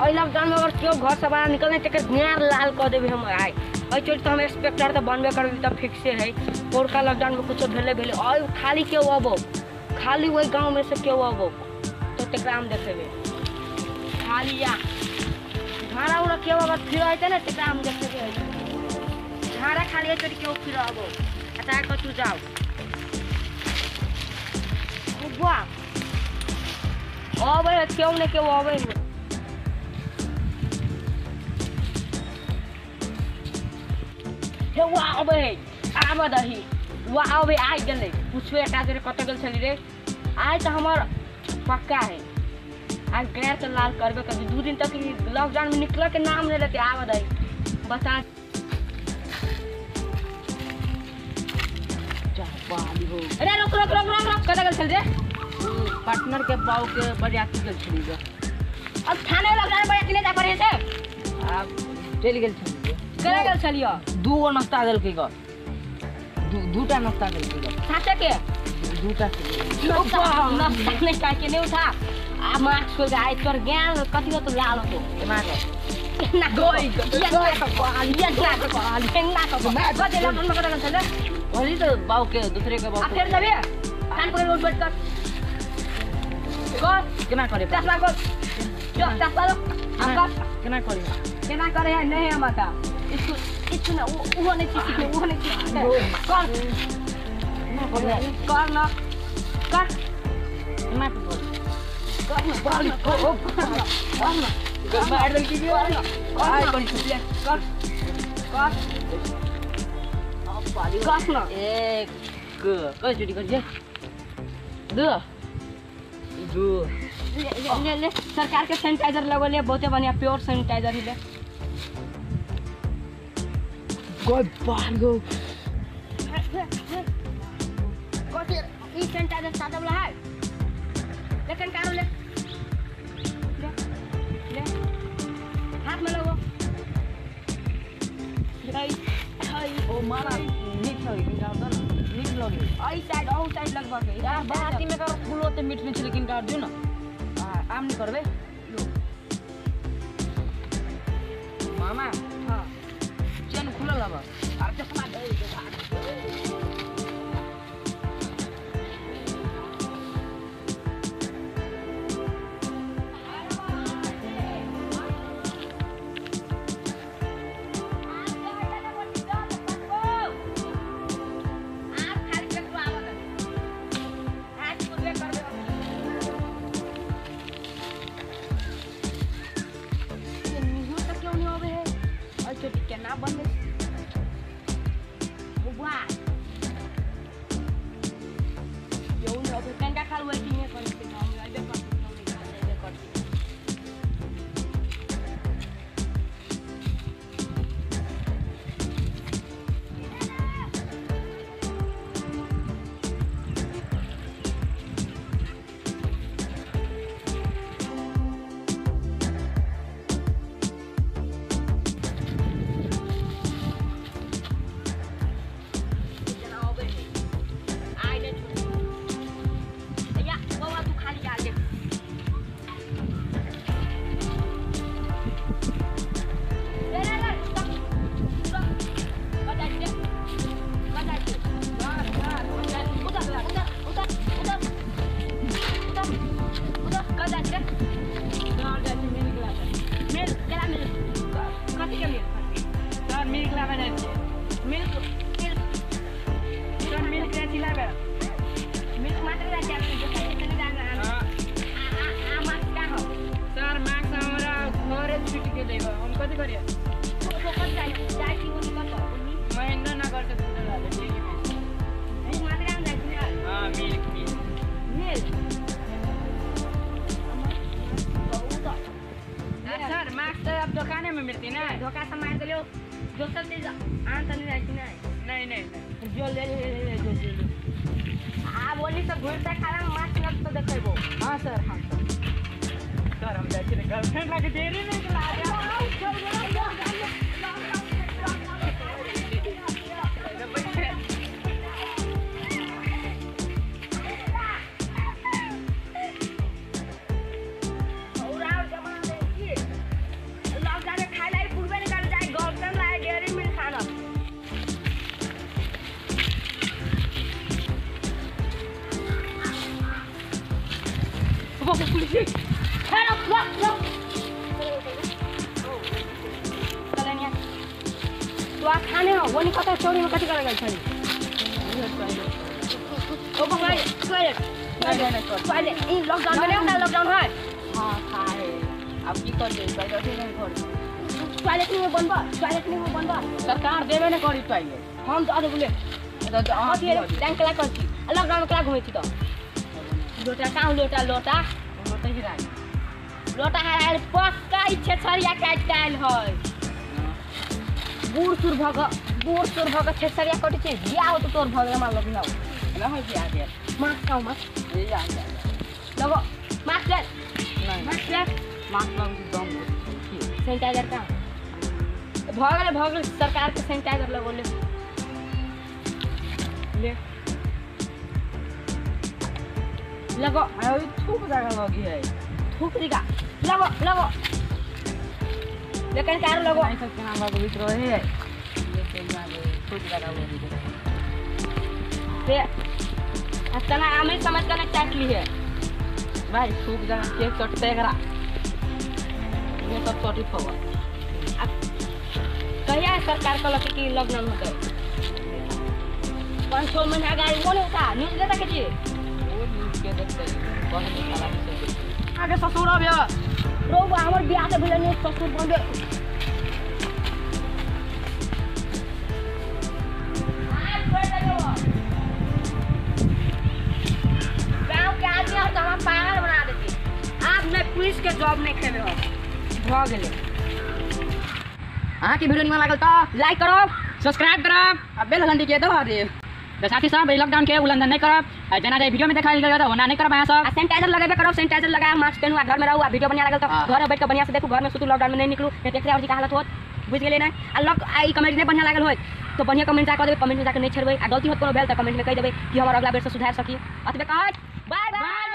एहि लॉकडाउन में अगर केओ घर से बाहर निकल नहीं तकर गार लाल कऽ देबै हम आइ। एहि चोट तऽ हम इंस्पेक्टर तऽ बनबे करबै, तऽ फिक्से है। पोरका लॉकडाउन में कुछो भेले भेले और खाली केओ अबो, खाली वही गाँव में से केओ अबो तो तकरा हम देखेबै। खाली या झाड़ा उड़ा केओ अगर फिर अयतै ने तकरा हम देखेबै। झाड़ा खाली है चोट केओ फिर अबो आ ताके कतू जाओ। वाह अबै है केओ ने केओ अबै है। हे वाह अबै है, आबऽ दही वाह अबै आइ गेलै। पुछबै एकरा जोरे कतऽ गेल छली रे। आइ तऽ हमर पक्का है, आइ गैर तऽ लाल करबे करबै। 2 दिन तक लॉकडाउन में निकलऽ के नाम नहीं लेते। आबऽ दही बता। अरे रुक रुक रुक रुक रुक, कतऽ गेल छली रे? पार्टनर के बाऊ के बरियाती गेल छली गे। अब थाने लॉकडाउन बरियाती नहीं जा पड़े से आब चलि गेल छली। कतऽ गेल छलियै? 2 गो नाश्ता देलकै ग, दूटा नाश्ता देलकै ग। साचे के दूटा नाश्ता नहीं खाए के नहीं उठा। आ मास्क खोल के आइ तोर ज्ञान कथी होतो लाल होतो। केना के केना गोई केना केना कथी लॉकडाउन में कतऽ गेल छलै? वही तो बाऊ के दूसरे के बाऊ। आ फेर जेबे कान पकड़ उठ बैठ कर कर केना करे चश्मा खोल। जो चश्मा लो हम कर केना करे केना करे है नहीं हम आता इसको इसको ना वो नहीं सीखे वो नहीं सीखे कर ना करे कर ना कर केना कर कर ना बाली ओ कर ना मार देल की आई बड़ी छुटिया कर कर अब बाली कर ना। एक कई चोटी कर जे 2 2 ले ले ले सरकार के सैनिटाइजर लगोले बहुते बढ़िया प्योर सैनिटाइजर ही ले। गोय बाल गो कथी ई सैनिटाइजर सादा वाला है लेकिन कारो ले ले ले हाथ में लगो। हई हई ओ मारा नीक लगे किनका दो ना नीक लगे। आई साइड औ साइड लगभग है यार बाती में कर फूल होते मीठ नहीं लेकिन काट दियो ना। आम नहीं करबे लो मामा। हां चैन खुलल हब और चश्मा दे दे। केना बने बुआ यो न अबे कंगा खाल वेटिंग है करते हम अबे करते हम अबे करते। दुकाने में मिलती ना धोखा से मार दिलो दोसर चीज आन त नहीं जाती ना। नहीं नहीं नहीं जो ले ले ले जो ले ले आ बोली सब घुरता खाला मास्क न तो देखेबो। हां सर हां सर सर हम जाके गर्लफ्रेंड लाके देरी नहीं ला गया। और जमा दे की पुलिस हे रुक रुक रुक चलनिया तो आ खाने हो वो नहीं पता चोरी में कथी करे गेल छली ओ भाई टॉयलेट नहीं टॉयलेट ई लॉकडाउन में नहीं लॉकडाउन है। हां खाए अब की कर दे टॉयलेट नहीं घर टॉयलेट नहीं बनबा टॉयलेट नहीं बनबा सरकार देबे नहीं करी टॉयलेट हम तो बोले तो अथी बैंक कला कर छी लॉकडाउन में कला घुमै छी तो लोटा कहाँ लोटा लोटा लोटा ही लोटा हरायल पक्का ई छेछरिया काटि आयल है बूढ़ सूढ़ भऽ कऽ बूढ़ सूढ़ भऽ कऽ छेछरिया कटै छै बियाह होतौ तोर भऽ गेल हमरा लग ना हो बियाह भेल मास्क खाऊ मास्क ले जा लगो मास्क ले नहीं मास्क ले मास्क लग दम सैनिटाइजर कहाँ भऽ गेल सरकार के सैनिटाइजर लगो ले ले लगो अरे थूक जगह लगी है थूक दिगा लगो लगो लेकिन कार लगो नहीं सब केना लगबित रहे है ये केना थूक जगह लगी है ते तना आमे समझ के चाट ली है भाई थूक जगह के चटते एकरा ये सब चटी खबर कहिया सरकार कहलक कि लॉकडाउन होतै 5-6 महीना गाड़ी कोन होता न्यूज़ देता के जी वो न्यूज़ के देखते बंद निकाला से आगे ससुर अब रौबा हमर बियाह के भेल नहीं ससुर बनबे गांव के आदमी और तो हमरा पागल बना देती। आब नहीं पुलिस के जॉब नहीं खेबे हम भ गेलै। अहाँ के वीडियो निमन लागल त लाइक करब सब्सक्राइब करब आ बेल घंटी के दबा देब। तो साथी सब लॉकडाउन के उल्लंघन नहीं करब, जेना जे वीडियो में देखायल गेल ओना नहीं करब। अहाँ सब आ सैनिटाइजर लगेबे करब, सैनिटाइजर लगा मास्क पहनू आ घर में रहू। आ वीडियो बढ़िया लागल त घर में बैठ के बढ़िया से देखू, घर में सुतू, लॉकडाउन में नहीं निकलू। नहीं देखले और जी का हालत होत बुझ गेलियै ने। आ लॉक आ ई कमेंट नहीं बढ़िया लागल होत तो बढ़िया कमेंट जा कह देबै, कमेंट में जाके नहीं छेड़बै। आ गलती होत कोनो भेल त कमेंट में कहि देबै कि हमर अगला बेर से सुधार सकी। अतबे कहत बाय बाय।